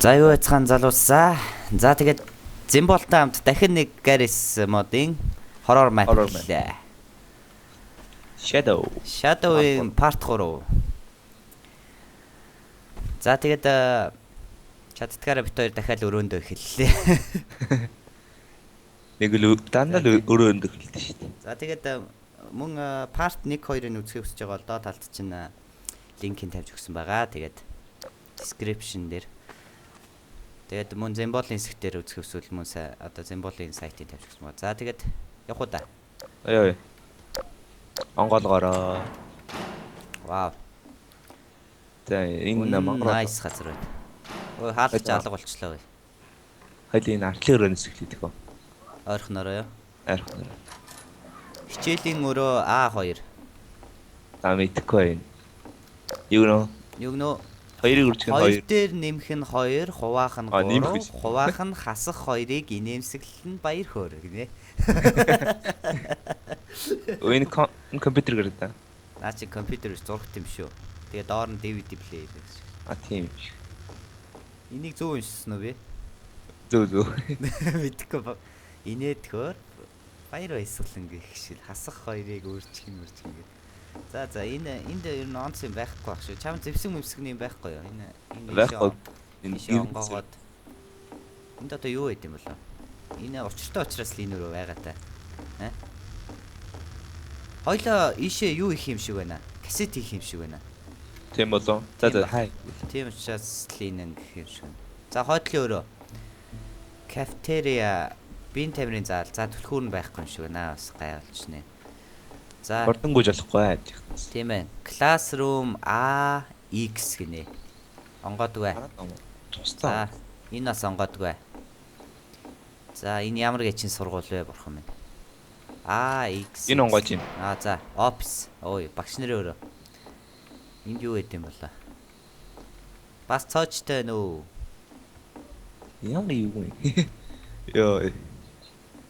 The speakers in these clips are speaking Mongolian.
За юу яцхан залуусаа. За тэгээд Зимболтой хамт дахин нэг Garry's модын horror map Horror map. хэллээ. Shadow. Shadow-ийн part 3. За тэгээд чаддгаараа бит хоёр дахиад өрөөндөө эхэллээ. Нэг л дандаа л өрөөндөө эхэлдэг шүү дээ. За тэгээд мөн part 1 2-ыг үзэхийг хүсэж байгаа бол доод талд чинь линкийг тавьж өгсөн байгаа. Тэгээд description дээр. Тэгээд мөн Зимболын хэсэг дээр үзэх хүсвэл мөн одоо Зимболын сайтыг тавьж өгсөн байгаа. За тэгээд явах уу да. Ой ой. Онгоолгоороо. Вау. За энэ Монгол nice газар байна. Ой хаалгач алга болчлоо. Хоёул энэ артлын өрөөнөөс эхлэх үү? Ойрхонороо юу? Ойрхонороо. Хичээлийн өрөө А2. За мэдэхгүй байна. Юу нөө? Юу нөө? Хоёрыг үржих нь Хоёр хоёр. дээр нэмэх нь 2, хуваах нь А, нэмэх 3, биш. хуваах нь хасах хоёрыг инээмсэглэл нь баяр хөөр гинэ. Өө, энэ компьютер гэрээ да. Наа чи компьютер биш зурагт юм шүү. Тэгээ доор нь DVD player гэж. А тийм юм шиг. Энийг зөв уншсан уу би? Зөв зөв. Мэдэхгүй ба. Инээдхөөр баяр баясгалан гэх шиг хасах хоёрыг өөрчих нь өөрчих нь гэх. За за энэ энд ер нь онц юм байхгүй байх шүү. Чам зэвсэг мэвсэгний юм байхгүй юу? Энэ энэ Байхгүй. Энэ Энэ онгоогоод энд одоо юу байд юм болоо? Энэ учиртай учраас л энэ өрөө байгаа та. Аа? Хоёлоо ийшээ юу их юм шиг байна? Кассет хийх юм шиг байна. Тийм болов. За Тийм за хай. Тийм учраас л энэ гэх юм шиг байна. За хойдлын өрөө. Кафетерия биеийн тамирын заал. За түлхүүр нь байхгүй юм шиг байна. Бас гайвалчнэ. За Гордонгүйж болохгүй ааж. тийм ээ. Classroom A X гинэ. Онгоодгүй. Тусдаа. За энэ бас онгоодгүй. За энэ ямар гэчин сургууль вэ бурхан минь? А X. Энэ онгоож юм. А за office. Ой багш нарын өрөө. Энд юу байд юм болоо? Бас цоочтой нөө. Ямар юу юм? Йоо.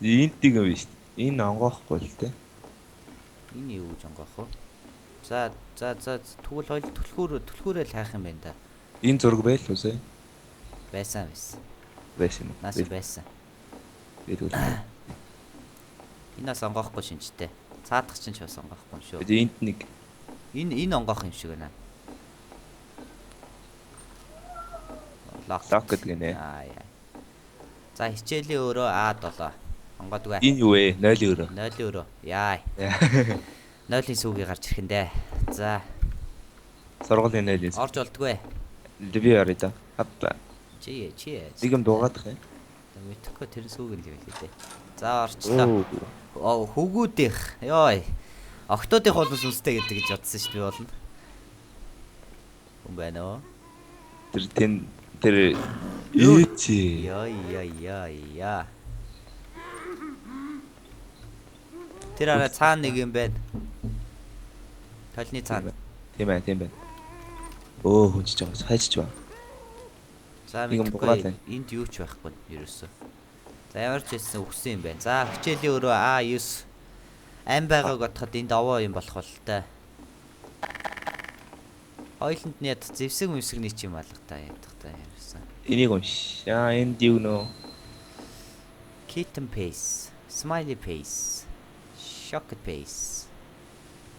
Энд нэг юм биш. Энэ онгоохгүй л те. Энэ юу гэж онгоох вэ? За за за тэгвэл хоёул түлхүүр түлхүүрээ л хайх юм байна да. Энэ зураг байл уу сая? Байсан байсан. Байсан юм уу? Наас байсан. Бэлгүүл. Энэ бас онгоохгүй шинжтэй. Цаадах чинь ч бас онгоохгүй юм шүү. Энд нэг Энэ энэ онгоох юм шиг байна. Lock. Lock гэдэг нэ. Аа яа. За хичээлийн өрөө А7. Онгоодгүй. Энэ юу вэ? 0 өрөө. 0 өрөө. Яа. 0-ын сүүгийг гарч ирэх нь дээ. За, Сургуулийн 0-ийн. орж болдгүй. Би орё да. Хатта. Чи чи. Нэг юм дуугаадах юм. Мэдэхгүй тэр сүүг нь л байлээ дээ. За орчлоо. Оо хүүгүүдийнх. Йой. Октоодынх бол сүнстэй гэдэг гэж бодсон шүү дээ би болно. Хүн байна уу? Тэр тэн тэр ээчи. Йой йой йой яа. Тэр араа цаана нэг юм байна. Толны цаана. Тийм ээ, тийм байна. Өө хүнчиж байгаа. Хайчиж байна. За Нэг юм дугаад мэдэхгүй байна. энд юу ч байхгүй ерөөсөө. За ямар ч байсан үхсэн юм байна. За хичээлийн өрөө А9 ам байгааг бодоход энд овоо юм болох бол та. Хоёуланд нь яд зэвсэг мэвсэгний ч юм алга та ядах та ерөөсөө. Энийг унш. Аа энд юу нөө? Kitten face, smiley face, shocked face.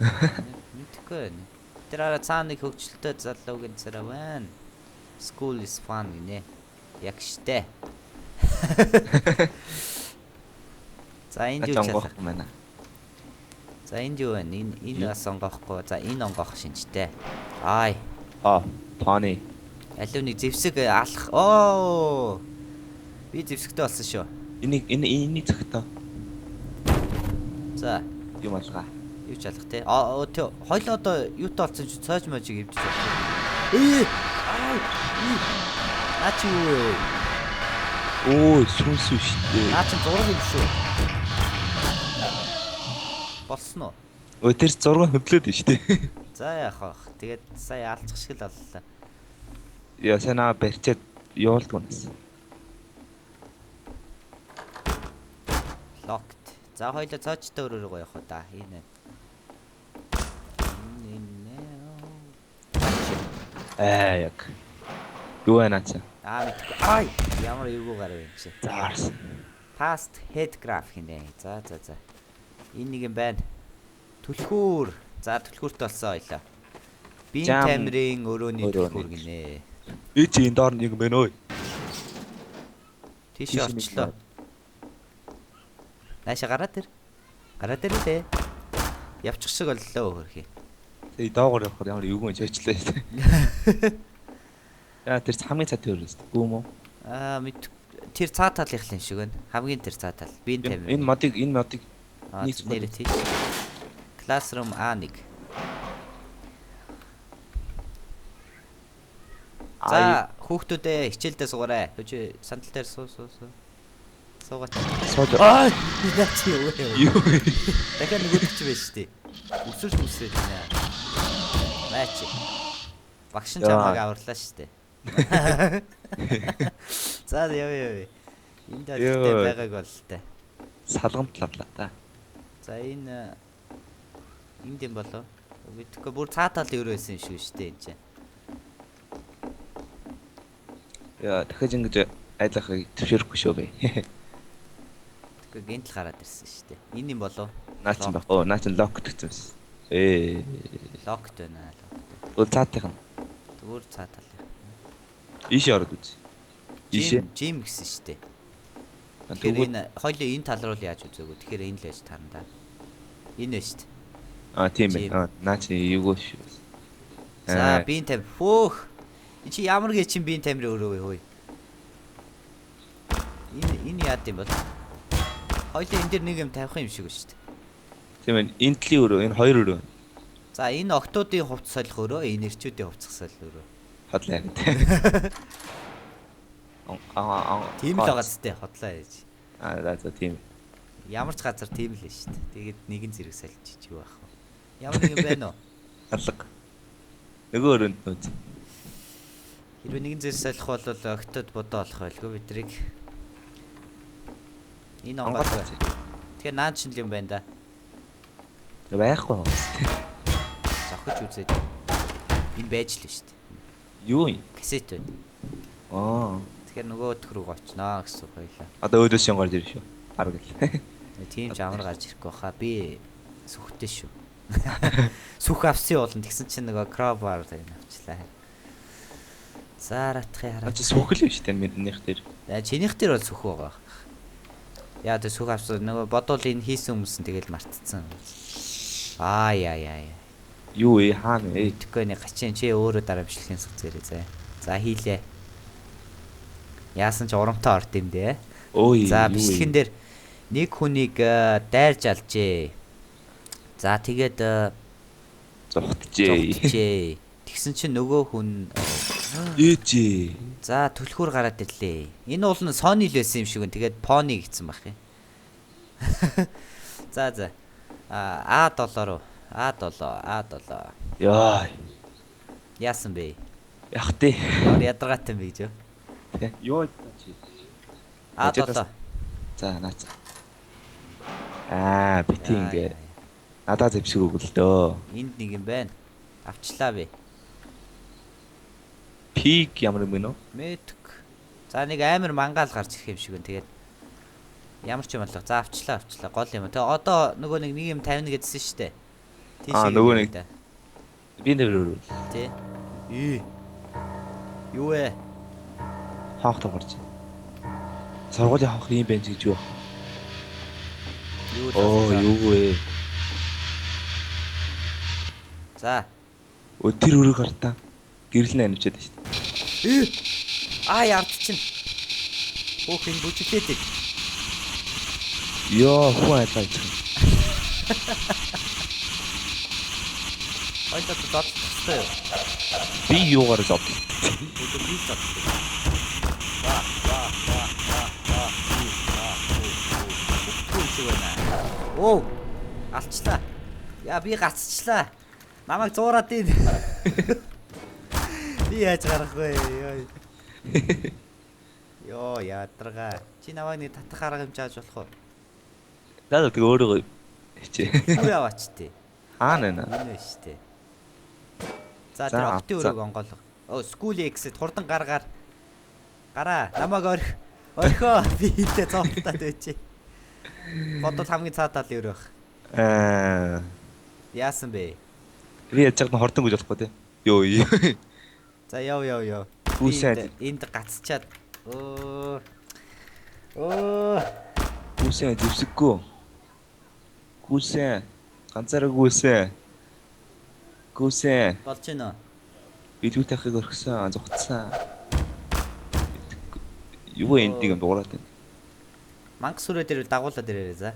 Мэдхгүй байна. Тэр араа цаана нэг хөгжилтэй залуугийн царай байна. School is fun гинэ. Яг штэ. За энд юу Онгоох чалах? юм байна. За энд юу байна? Энэ энэ бас онгоохгүй. За энэ онгоох шинжтэй. Ай, Аа, Тони. алив нэг зэвсэг алах. Оо. Би зэвсэгтэй болсон шүү. Энийг энэ энийг зөгтөө. За, Юм алгаа. юу ч алах те. Аа тэ хоёул одоо юутай болсон чи цоож можиг эвдэж байна. Ээ! Аа! Наа чи юу вэ? Өө, сүнс үү штэ. Наа чи зураг юм шүү. Болсон уу? Өө тэр зураг хөдлөөд нь штэ. За яах вэ? Тэгээд сая алцах шиг л боллоо. Яа, санаа барьчаад явуулдаг унаас. Locked. За хоёлоо цоочтой өрөөрөө явах уу да. Энэ. Энэ. Аа яг. Юу байна цаа? Аа, мэдгүй. Ай, ямар эвгүй гарав юм чи. Заарс. Past head graph хинэ. За за за. Энэ нэг юм байна. Түлхүүр. За, түлхүүрт болсон ойлаа. Бин тамирын өрөөний түлхүүр гинэ. Ээ чи энэ доор нэг юм байна өө. Тийш орчлоо. Наашаа гараад ир. Гараад ир лээ. Явчих шиг боллоо хөрхий. Тэгээ доогоор явахаар ямар эвгүй юм чойчлаа. Яа, тэр хамгийн цаад төрөө шүү дээ. Гүү мө? Аа, мэд тэр цаа талынх юм шиг байна. Хамгийн тэр цаа тал. Бин тамир. Энэ модыг нэр тийш. Classroom A1. За, хүүхдүүдээ хичээлдээ суугаарай. Хөжи сандал дээр суу суу суу. Суугаач. Сууж. Аа, наа чи юу вэ? Юу вэ? Дахиад нөгөөдөг чи байж тээ. Өсөрч үсрээд байна. Маач. Багш нь чамайг аварлаа шүү дээ. За, яв яв. Энд алтай байгааг бололтой. Салгамтлавлаа та. За, энэ энд юм болов. Мэдхгүй бүр цаа тал өрөө байсан юм шиг шүү дээ энэ чинь. Яа, дахиж ингэж айлахыг төвшөрөхгүй шүү бэ. Тэгэхгүй гинтл гараад ирсэн шүү дээ. Энэ юм болов. Наа чин баг. Оо, наа чин лок гэсэн байсан. Локт байна. Тэгвэл цаатынх нь. Тэгвэр цаа тал. Ийшээ ороод үз. Ийшээ. Жим гэсэн шүү дээ. Тэгэхээр энэ хоёлын энэ тал руу яаж үзээгүй. Тэгэхээр энэ л яаж тарна да. Энэ байна шүү дээ. Аа, тийм ээ. Аа, наа чи эвгүй шүү. За, биеийн тамир. Хөөх. Чи ямар гээ чин биеийн тамирын өрөө вэ хөөе? Энэ яад юм бол? Хоёлын энэ дэр нэг юм тавих юм шиг шүү дээ. Тийм ээ. Энэ тлийн өрөө, энэ хоёр өрөө. За, энэ октоодын хувцас солих өрөө, энэ эрчүүдийн хувцас солих өрөө. Хотлаа гэдэг. Аа, тийм л байгаа зү, хотлаа яаж. Аа, за за тийм. Ямар ч газар тийм л шүү дээ. Тэгээд нэгэн зэрэг сольж юу байх вэ? Ямар нэг юм байна уу? Алга. Нөгөө өрөөнд нүүц. Хэрвээ нэгэн зэрэг солих бол октод бодоо олох байлгүй бидрийг. Энэ онгойлгоо. Тэгэхээр наад чинь л юм байна да. Байхгүй юм. Зохиж үзээд. Энэ байж л шүү дээ. Юу юм? Кассет байна. Аа. Тэгэхээр нөгөө өтг рүү очноо гэсэн үг байлаа. Одоо өөдөөс юм гарч ирнэ шүү. Бараг л. Тийм ч амар гарч ирэхгүй хаа. Би сүхтэй шүү. Сүх авсан болно. Тэгсэн чинь нөгөө crowbar дээр авчлаа. За, ратхын хараа. Чи сүх л биш үү минийх дээр. Чинийх дээр бол сүх байгаа. Яа, тэр сүх авсан. Нөгөө бодвол энэ хийсэн хүмүүс нь тэгэл мартцсан. Аа, яа яа яа. Юу вэ? Хаана вэ? Тэгэхгүй нэг гачин чи өөрөө дарамжлахын суг зэрэг зэ. За, хийлээ. Яасан ч урамтай орд юм дээ. Өө. За, бичлэгэн дээр нэг хүнийг дайрж алжээ. За, тэгээд зугтжээ. Тэгсэн чинь нөгөө хүн ээжээ. За, түлхүүр гараад ирлээ. Энэ уул нь Sony л байсан юм шиг байна. Тэгээд Pony гэсэн баг юм. За за. А A7 руу. A7, A7. Яа. Яасан бэ? Ях тий. Ямар ядаргаатай юм бэ гэж юу? Юу чи? A7. За, наац. Аа, бити ингээ. Надаа зэвсэг өгөл дөө. Энд нэг юм байна. Авчлаа би. Пик ямар юм бэ нөө? Мэдк. За, нэг амар мангаал гарч ирэх юм шиг байна. Тэгээд ямар ч юм болоо. За, авчлаа. Гол юм. Тэгээ одоо нөгөө нэг юм 50 гэдсэн шүү дээ. Тийш. Аа, нөгөө нэг. Би нэр өрөө. Тий. Ээ. Юу вэ? Хонх гарч. Сургуулийн хонх юм байна гэж юу? Юу л. Оо, юу вэ? За. Өө, тэр өрөө гартаа. Гэрэл нь анивчаад байна шүү дээ. Ээ. Аа, ярд чинь. Хөөх энэ бүжиглээд байна. Йоо, хүн айлгаа ичих. Хоёлоо зодлох хэрэгтэй юу? Би юугаар зодлох? Өдөр би зодлох. Ба ба ба ба ба ба. Үгүй байна. Оо. Алчлаа. Яа, би гацчлаа. Намайг зуураад ийн. Би яаж гарах вэ? Йоо. Йоо, ядаргаа. Чи намайг нэг татах арга юм чааж болох уу? За, тэг өөрөө хичээ. Юу яваач тээ. Хаана нэ? Энэ шүү дээ. За, тэр октын өрөөг онгойлго. Оо, school exit хурдан гар. Гараа намайг орхи. Орхио би хинтээ зовтаад байчээ. Бодвол хамгийн цаад тал өрөөх. Аа. Яасан бэ? Би яаж чад хордон гэж болохгүй те. Йоо. За яв яв яв. Гүсээ. Энд гацчаад. Өө. Өө. Гүсээ зэвсэггүй. Гүсээ. Ганцаараа гүсээ. Гүсээ. Болж гинэ. Билүү тавихыг орхисон, зугтсан. Юу энд нэг юм дуурайд байна. Мангас сүрээ дээр дагуулад ирээрээ за.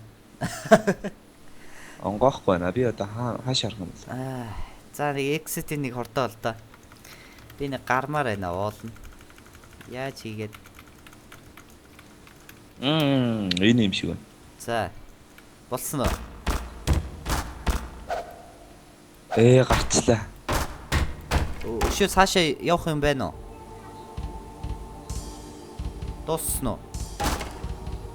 Онгоохгүй байна. Би одоо хааш харах юм бэ? Аа. За нэг exit-ийн нэг хордоо л доо. Би нэг гармаар байна уулна. Яаж хийгээд. Энэ юм шиг байна. За. Болсон уу? Гарчлаа. Өшөө цаашаа явах юм байна уу? Дууссан уу?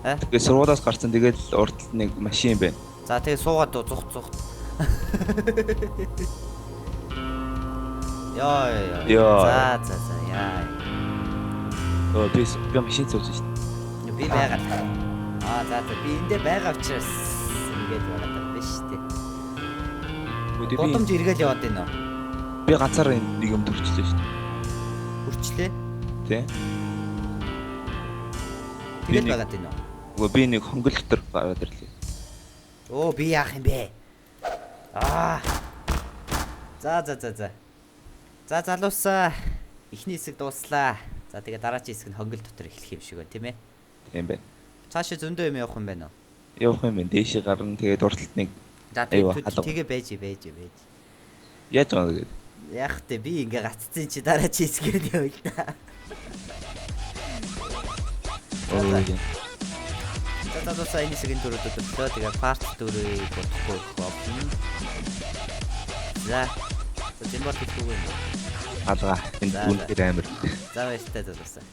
Тэгээ сургуулиас гарсан. Тэгээд л урд талд нэг машин байна. За тэгээ суугаад зух зух. Йоо ёо. За за за яа. Өө би машин зүүж шин. Би байгаа. Аа за за би эндээ байгаа учраас ингэж байгаа юм биш үү? Гудамж эргээл яваад байна уу? Би ганцаараа нэг юм төрчлээ шүү дээ. Өрчлээ? Тэ. Тэгэл байгаад байна уу? Үгүй би нэг хонгол дотор гараад ирлээ. Өө би яах юм бэ? Аа. За за за за. За залуусаа эхний хэсэг дууслаа. За тэгээ дараагийн хэсэг нь хонгол дотор эхлэх юм шиг байна тийм ээ? Тийм байна. Цаашаа зөндөө юм явах юм байна уу? Явах юм байна. Дээшээ гарна тэгээд урталт нэг. За тэгээ байж байж байж. Яаж байгаа гэдэг. Яах вэ би ингээ гаццсан чи дараагийн хэсгээр нь явъя л да. За залуусаа энэ хэсгийн түрүүд өдөрлөө. Тэгээ part 4-ийг бодохгүй болно. За. За зэмбол хийхгүй юм. Алга. Энэ үнэхээр амар. За баяртай залуусаа.